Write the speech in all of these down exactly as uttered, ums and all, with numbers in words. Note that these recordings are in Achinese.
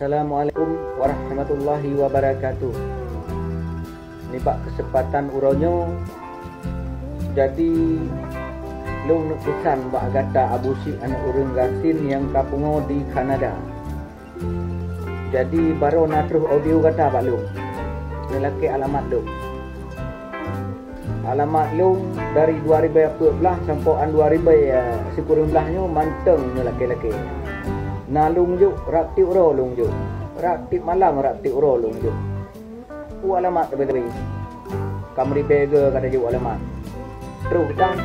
Assalamualaikum warahmatullahi wabarakatuh. Nibak keuseumpatan uroe nyoe, jadi lôn neuk peusan bak gata Abu Syik aneuk ureuëng gasien nyang ka pungoe di Kanada. Jadi barô na troh audio gata bak lôn. Nyoe lakée alamat lôn. Alamat lôn dari dua ribée peuet blah sampoe an dua ribée, eh, sikureueng blah nyoe mantong nyoe lakée-lakée. Na lôn jok rab tieb uroe lôn jok. Rab tieb malam, rab tieb uroe lôn jok. Peue alamat teubé-teubé? Ka meuribée geu ka tajok alamat. Troh tan.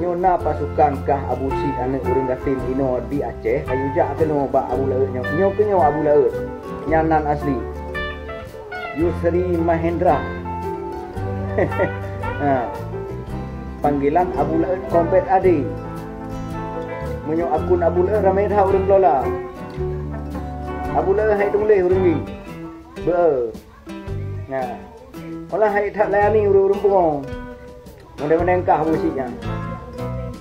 Nyoe na pasukan kah Abu Syik aneuk ureuëng gasien inoe di Aceh, ayu jak keunoe bak Abu Laôt nyoe. Nyoe keuh nyoe Abu Laôt. Nyan nan asli. Yusri Mahendra. Ha. Panggilan Abu Laôt Kombet Ade. Meunyoe akun Abu Laôt ramé that ureuëng kelola. Abu Laôt hai tuléh ureuëng nyoe. Beu. Nah. Malah hai that layani ureuëng-ureuëng pungo. Mudeng-mudeng kah Abu Syik nyan.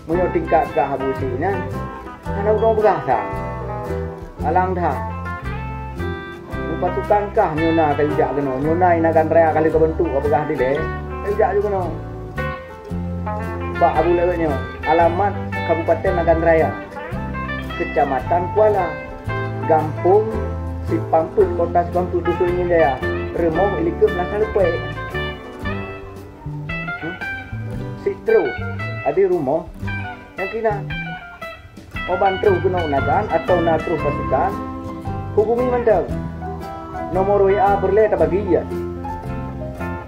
Meunyoe tingkat kah Abu Syik nyan, hana udong peugah that. Alang that. Meupasukan kah nyoe na kayue jak keunoe, nyoe na i Nagan Raya ka lheueh ka beuntuk ka peugah dilée, kayue jak ju keunoe. Bak Abu Laôt nyoe, alamat Kabupaten Nagan Raya, Kecamatan Kuala, Gampông Sipampeuet, Kota Sipampeuet, Dusun Injaya, rumoh i likot Meunasah Leupek. Hmm? Sik troh, ade rumoh nyang keunan. Óh ban troh keunoe Nagan atawa na troh pasukan, hubungi mantong. Nomor W A peureulée tabagi, ya.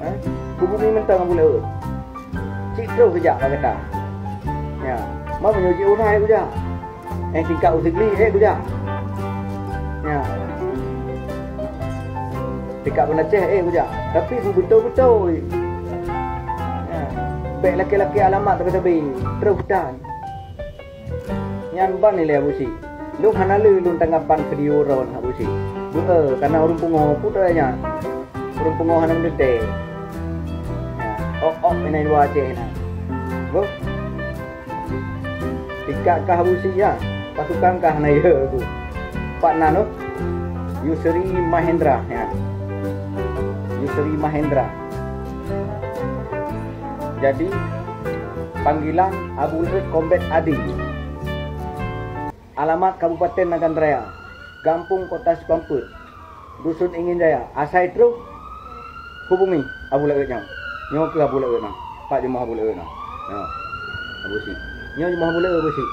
Eh? Hubungi mantong Abu Laôt. Sik troh geujak bak gata. Ya, ma meunyoe jiôh hai kujak. Eh, tingkat u Sigli, eh, kujak. Ya. Tingkat Banda Aceh, eh, kujak. Tapi beubeutôi-beutôi. Ya. Bék lakée-lakée alamat sabe-sabe. Troh tan. Nyan ban ilée Abu Syik. Lôn hana le lôn tanggapan video droen Abu Syik. Beu, eh, kana ureuëng pungo, peue nyan? Ureuëng pungo hana meudetée. Ya. Ok-ok, inoe luwa Aceh na. Beuh. Tingkat kah Abu Syik nyan, pasukan kah na yue ku. Pat nan tu? Yusri Mahendra, ya. Yusri Mahendra. Jadi, panggilan Abu Laôt Kombet Ade. Alamat Kabupaten Nagan Raya, Gampông Kota Sipampeuet. Dusun Ingin Jaya, asai troh hubungi Abu Laôt nyoe. Nyoe keuh Abu Laôt nyoe. Pat jumoh Abu Laôt nyoe. Nyoe. Abu Syik. Nyoe jumoh Abu Laôt, Abu Syik.